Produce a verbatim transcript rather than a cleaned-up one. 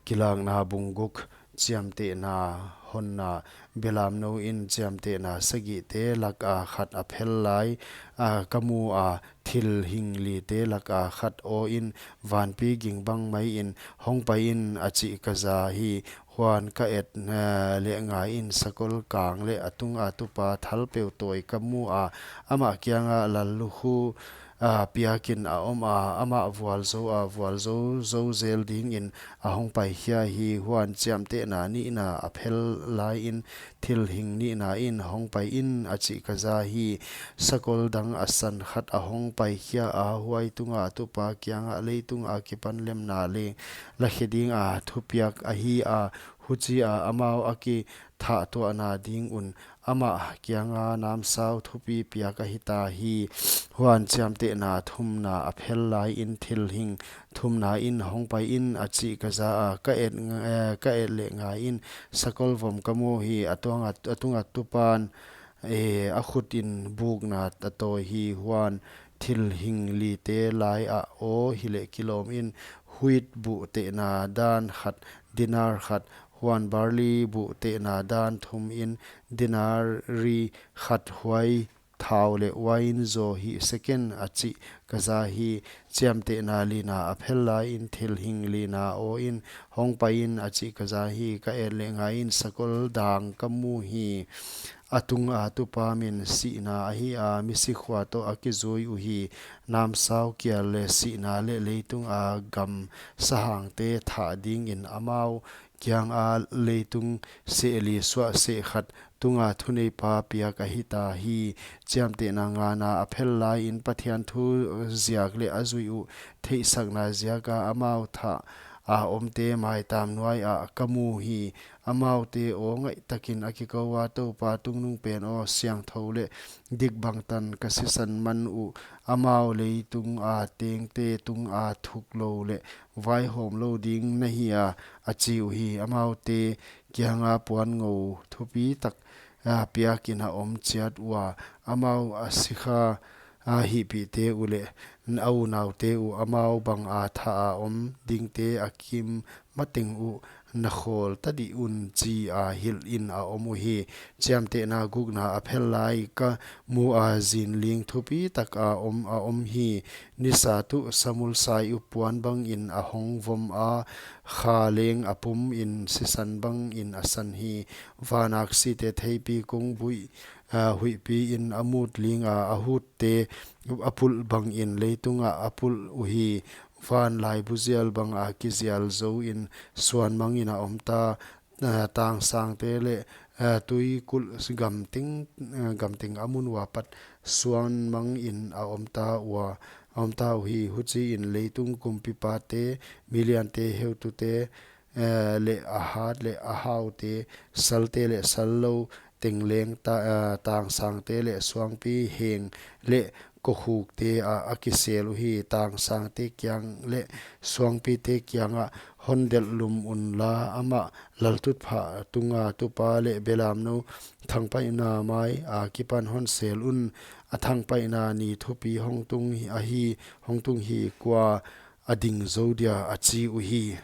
Kilakna bung guk. Chiamtehna honna. Belamnou in chiamtehna sagihte laka khat a phel lai, a, ka mu a, thil hing lite laka khat aw in, vanpi ging bang mai in, hong pai in, a chih ka za hi. Huan ka et, eh, leh ngai in, sakol kang leh a tunga tupa thal peuh tawi ka mu a, amah kianga lal lukhu, a, piakin a om a, amah vualzou a, vualzou zou zel dingin a hong paikhia hi. Huan chiamtehna nihna a phel lai in, thil hing nihna in, hong pai in, a chih ka za hi. Sakol dang a san khat a hong paikhia a, huai tunga tupa kianga leitung akipan lemna leng la khe dinga thupiak ahi a, huchia amau a kithahtuahna ding un amah kianga namsau thupi piak ahi ta hi. Huan chiamtehna thumna a phel lai in, thil hing thumna in, hong pai in, a chih ka za a, ka et ng-, eh, ka et leh ngai in, sakol vom ka mu hi. A tunga, a tunga tupan, eh, a khut in bukna a tawi hi. Huan thil hing lite lai a aw hileh kilawm in, huit buhtehna dan khat, dinar khat, huan barli buhtehna dan thum in, dinari khat, huai thau leh uain zaw hih sek in, a chih ka za hi. Chiamtehna lina a phel lai in, thil hing lina aw in, hong pai in, a chih ka za hi. Ka et leh ngai in, sakol dang ka mu hi. A tunga tupa min sihna ahi a, misikhua toh a kizui uhi. Namsau kial leh sihna leh leitunga gam sahangte thah dingin amau kianga leitung seh li suah seh khat tunga thuneipa piak ahi ta hi. Chiamtehna ngana a phel lai in, Pathian thu ziak leh a zui uh theihsakna ziaka amau thah a omte maitam nuai ah ka mu hi. Amaute aw ngaihtakin a kikou a, Toupa tungnungpen aw, siangthou leh dik bangtan ka sisan man uh. Amau leitunga tengte tunga thuklou leh vaihawmlou ding na hi a, a chi uhi. Amaute kianga puan ngou thupi tak, a, piakin a om chiat ua, amau a sikha a hihpihte uh leh a unaute uh, amau banga thah a om dingte a kim mateng uh na khawl ta dih un, chi a hilh in a om uhi. Chiamtehna gukna a phel lai, ka mu a, zinling thupi taka om a om hi. Nisa tuh samul sai uh puan bangin a hong vom a, kha leng a pum in sisan bangin a san hi. Van aksite theipi kung buih, a, huihpi in a mut ling a, a hutte a pulh bangin leitunga a pulh uhi. Van laibu zial banga kizial zou in suan mangin a om ta, a, tangsangte leh, a, tuikulh gamting, a, gamting a mun ua pat suan mangin a om ta ua, a om ta uhi. Huchiin leitung kumpipate, miliante, heutute, eh, leh a hat leh a haute, salte leh sallou, tengleng ta-, eh, tangsangte leh suangpi heng leh kokhukte ah a kisel uhi. Tangsangte kiang leh suangpite kiangah, hon delh lum unla, amah laltutphah tunga tupa leh belamnou thangpaihna mai akipan hon sel un. A thangpaihna ni thupi hong tung hi, ahi, hong tung hi, kua a ding zou dia, a chi uhi.